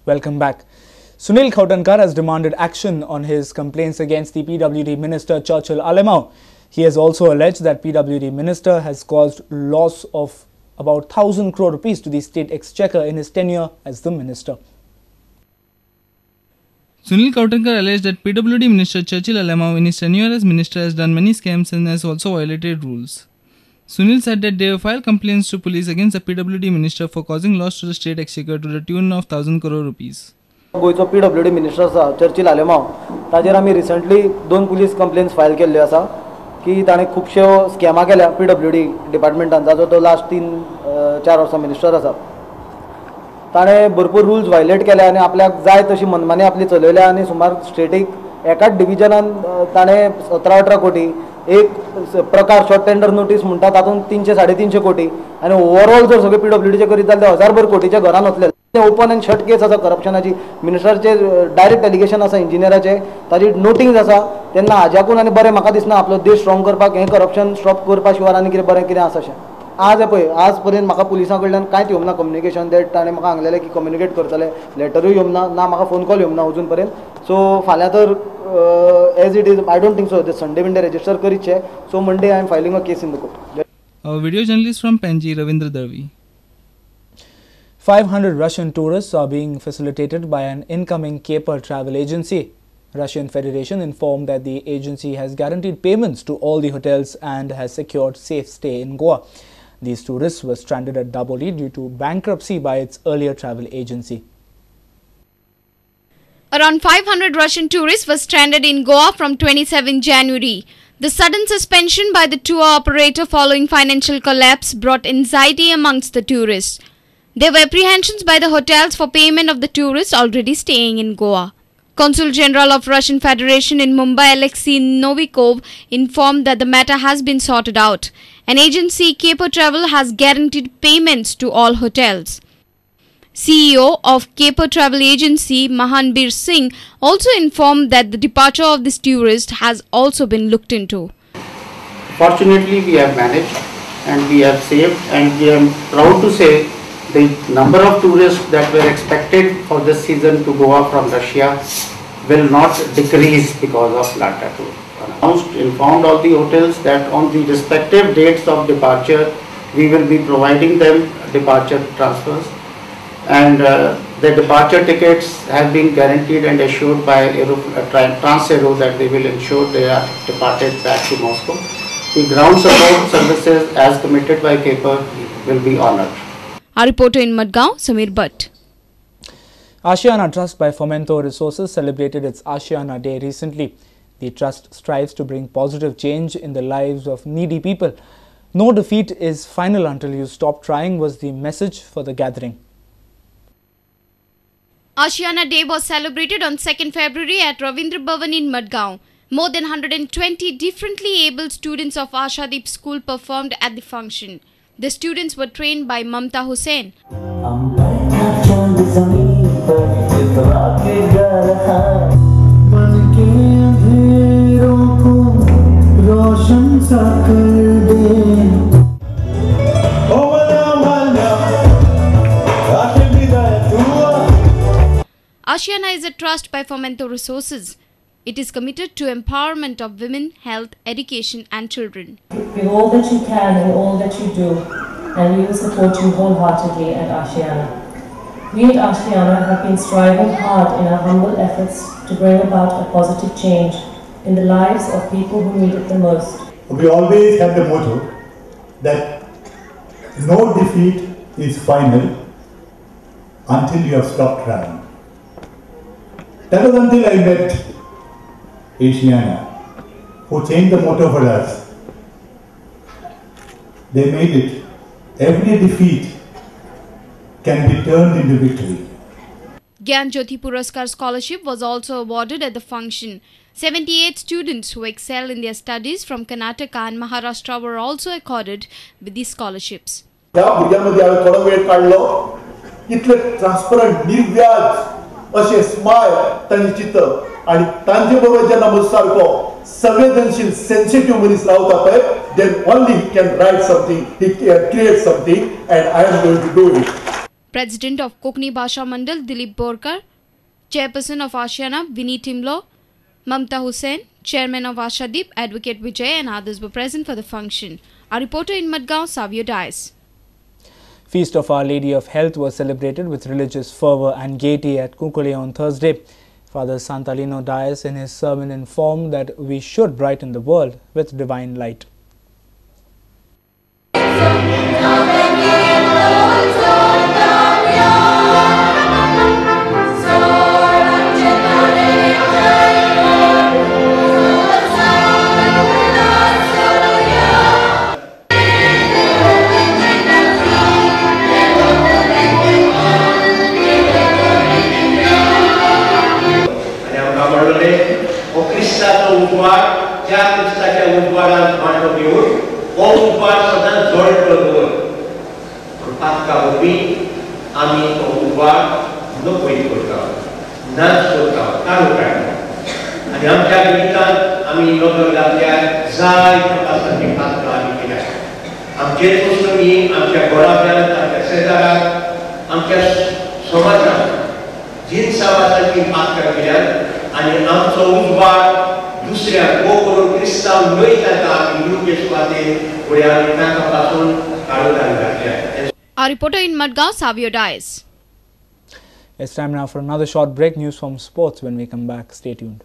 Welcome back. Sunil Khautankar has demanded action on his complaints against the PWD Minister Churchill Alemao. He has also alleged that PWD Minister has caused loss of about 1,000 crore rupees to the state exchequer in his tenure as the minister. Sunil Khautankar alleged that PWD Minister Churchill Alemao in his tenure as minister has done many scams and has also violated rules. Sunil said that they have filed complaints to police against the PWD minister for causing loss to the state exchequer to the tune of 1,000 crore rupees. गोयचो PWD minister आसा Churchill Alemao ताजेर आमी recently दोन police complains file केल्ल्यो आसा की ताणें खुबश्यो स्कॅमां केल्या PWD डिपार्टमेंटान, जाचो तो लास्ट 3-4 वर्सां मिनिस्टर आसा. ताणें भरपूर रुल्स वायलेट केल्या आनी आपल्याक जाय तशी मनमानी आपली चलयल्या आनी सुमार स्टेटीक एकाच डिविजनान ताणें 17-18 कोटी, एक प्रकार शॉर्ट टेंडर नोटीस म्हणटा तातूंत 300-350 कोटी आनी ओवरऑल जर सगळे PWDचे करीत जाल्यार 1000 कोटीच्या घरान वतले. ओपन अँड शट केस आसा करप्शनाची, मिनिस्टराचेर डायरेक्ट एलिगेशन आसा, इंजिनियराचे ताजी नोटिंग्स आसा. तेन्ना हाज्याकून आनी बरें म्हाका दिसना आपलो देश स्ट्रॉंग करपाक हें करप्शन स्टॉप करपा शिवाय आनी कितें बरें कितें आसा अशें. आज पळय आज पर्यंत म्हाका पुलिसां कडल्यान कांयच येवंक ना कम्युनिकेशन that ताणें म्हाका सांगलेलें की कम्युनिकेट करतले, लेटरूय येवंक ना, ना म्हाका फोन कॉल येवंक ना अजून पर्यंत. सो फाल्यां तर as it is I don't think so Sunday बिंडे register करीतशे. So Monday I am filing a case in the court. Video journalist from Panaji, Ravindra Dalvi. 500 Russian tourists are being facilitated by an incoming Caper travel agency. Russian Federation informed that the agency has guaranteed payments to all the hotels and has secured safe stay in Goa. These tourists were stranded at Dabolim due to bankruptcy by its earlier travel agency. Around 500 Russian tourists were stranded in Goa from 27 January. The sudden suspension by the tour operator following financial collapse brought anxiety amongst the tourists. There were apprehensions by the hotels for payment of the tourists already staying in Goa. Consul General of Russian Federation in Mumbai, Alexei Novikov, informed that the matter has been sorted out. An agency, Caper Travel, has guaranteed payments to all hotels. CEO of Caper Travel Agency, Mahanbir Singh, also informed that the departure of this tourist has also been looked into. Fortunately, we have managed and we have saved, and we are proud to say the number of tourists that were expected for this season to Goa from Russia will not decrease because of Lanta tour. Announced, informed all the hotels that on the respective dates of departure, we will be providing them departure transfers, and the departure tickets have been guaranteed and assured by Transaero that they will ensure they are departed back to Moscow. The ground support services as committed by Caper will be honored. Our reporter in Madgaon, Samir Bhatt. Ashiana Trust by Fomento Resources celebrated its Ashiana Day recently. The trust strives to bring positive change in the lives of needy people. No defeat is final until you stop trying was the message for the gathering. Ashiana Day was celebrated on 2nd February at Ravindra Bhavan in Madgaon. More than 120 differently abled students of Ashadeep School performed at the function. The students were trained by Mamta Hussain. Ashiana is a trust by Fomento Resources. It is committed to empowerment of women, health, education and children. Be all that you can and all that you do, and we will support you wholeheartedly at Ashiana. We at Ashiana have been striving hard in our humble efforts to bring about a positive change in the lives of people who need it the most. We always have the motto that no defeat is final until you have stopped trying. That was until I met Ashiana, who changed the motto for us. They made it, every defeat can be turned into victory. Gyan Jyoti Puraskar Scholarship was also awarded at the function. 78 students who excel in their studies from Karnataka and Maharashtra were also accorded with these scholarships. Transparent, अशें smile तांचे चिंतप आनी तांचे बरोबर जेन्ना म्हजो सारको संवेदनशील सेन्सिटीव मनीस रावता पळय, then only he can write something, he can create something, and I am going to do it. President of Kokni Bhasha Mandal Dilip Borkar, Chairperson of Ashiana Vinny Timlo, Mamta Hussain, Chairman of Ashadeep Advocate Vijay and others were present for the function. Our reporter in Madgaon, Savio Dias. Feast of Our Lady of Health was celebrated with religious fervour and gaiety at Kukuli on Thursday. Father Santalino Dias in his sermon informed that we should brighten the world with divine light. Our reporter in Madgaon, Savio Dias. It's time now for another short break. News from sports when we come back. Stay tuned.